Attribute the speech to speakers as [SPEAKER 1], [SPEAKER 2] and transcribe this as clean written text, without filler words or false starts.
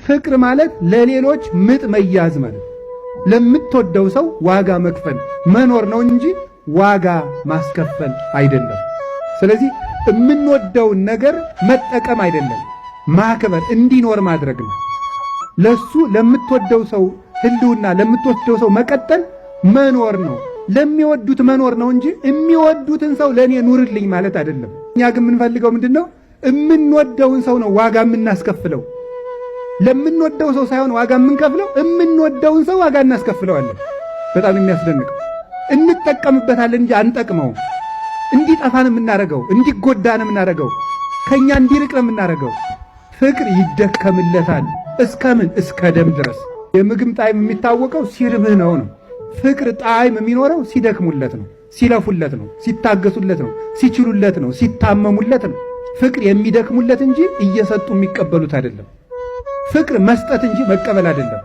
[SPEAKER 1] ፍቅር ማለት ለሌሎች ምጥ መያዝ ማለት ለምትወደው ሰው ዋጋ መክፈል መኖር ነው እንጂ ዋጋ ማስከፈል አይደለም። ስለዚህ የምንወደውን ነገር መጠቀም አይደለም፣ ማክበር እንዲኖር ማድረግ ነው። ለሱ ለምትወደው ሰው ህልውና፣ ለምትወደው ሰው መቀጠል መኖር ነው። ለሚወዱት መኖር ነው እንጂ የሚወዱትን ሰው ለእኔ ኑርልኝ ማለት አይደለም። እኛ ግን የምንፈልገው ምንድን ነው? የምንወደውን ሰው ነው ዋጋ የምናስከፍለው። ለምንወደው ሰው ሳይሆን ዋጋ የምንከፍለው የምንወደውን ሰው ዋጋ እናስከፍለዋለን። በጣም የሚያስደንቀው እንጠቀምበታለን እንጂ አንጠቅመውም። እንዲጠፋን የምናደርገው፣ እንዲጎዳን የምናደርገው፣ ከእኛ እንዲርቅ ነው የምናደርገው። ፍቅር ይደከምለታል። እስከ ምን? እስከ ደም ድረስ። የምግብ ጣዕም የሚታወቀው ሲርብህ ነው ነው። ፍቅር ጣዕም የሚኖረው ሲደክሙለት ነው፣ ሲለፉለት ነው፣ ሲታገሱለት ነው፣ ሲችሉለት ነው፣ ሲታመሙለት ነው። ፍቅር የሚደክሙለት እንጂ እየሰጡ የሚቀበሉት አይደለም። ፍቅር መስጠት እንጂ መቀበል አይደለም።